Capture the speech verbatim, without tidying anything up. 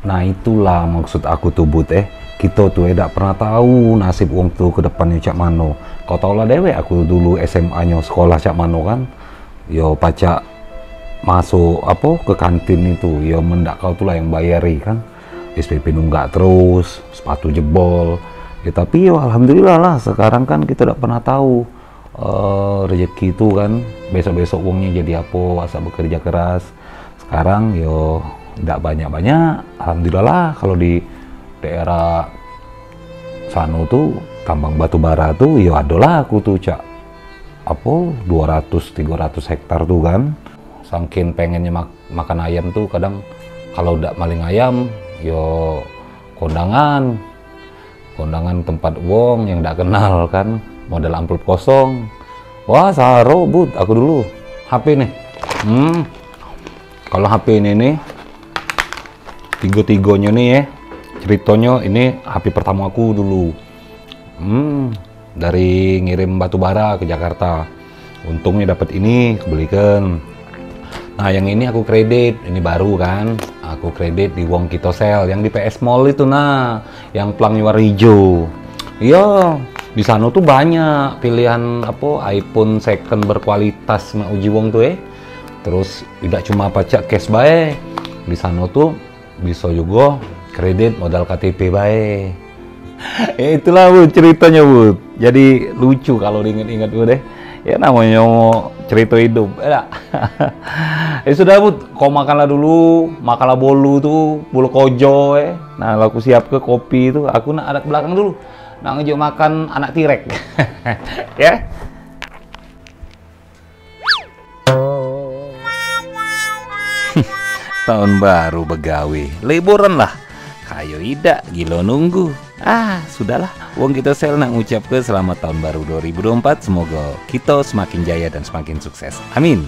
Nah, itulah maksud aku tu, Bud, eh. Kito tu, eh, dak pernah tau nasib wong tu ke depannyo cak mano. Kau tau lah dewek aku dulu S M A-nyo sekolah cak mano, kan. Yo, pacak masuk, apo, ke kantin itu. Yo, men dak kau tu lah yang bayari, kan. S P P nunggak terus, sepatu jebol. Ya, tapi yo, alhamdulillah lah, sekarang kan kito dak pernah tau, eh, rezeki tu, kan. Besok-besok wongnyo jadi apo, asal bekerja keras. Sekarang yo dak banyak-banyak, alhamdulillah lah. Kalau di daerah sano tu, tambang batu bara tu, yo adolah aku tu cak apo, dua ratus tiga ratus hektar tu, kan. Sangkin pengennya mak-, makan ayam tu, kadang kalau dak maling ayam, yo kondangan. Kondangan tempat wong yang dak kenal, kan, modal amplop kosong. Wah, saro, Bud, aku dulu. H P nih. Hmm. Kalau H P ini nih, tigo-tigonyo nih, ya. Ceritonyo ini H P pertamo aku dulu. Hmm, dari ngirim batu bara ke Jakarta. Untungnyo dapet ini, kebelikan. Nah, yang ini aku kredit, ini baru, kan. Aku kredit di Wong Kito Sel, yang di P S Mall itu, nah, yang pelang luar ijo. Iyo, di sano tu banyak pilihan, apo, iPhone second berkualitas, mak uji wong tu, eh. Terus, dak cuma pacak cash bae. Di sano tu biso jugo kredit modal K T P bae. Ya, itulah, Bud, ceritonyo, Bud. Jadi lucu kalau diinget-inget, Bud, deh. Ya, namonyo cerito hidup, ya dak? Ya sudah, Bud, kau makanlah dulu, makanlah bolu tu, bolu kojo, eh. Nah, aku siapke kopi tu, aku nak adat belakang dulu. Nak ngejuk makan anak tirek. Ya. Tahun baru begawe, liburan lah. Kayo idak, gilo nunggu. Ah, sudahlah. Wong Kito Sel nak ngucapke selamat tahun baru dua ribu dua puluh empat. Semoga kito semakin jaya dan semakin sukses. Amin.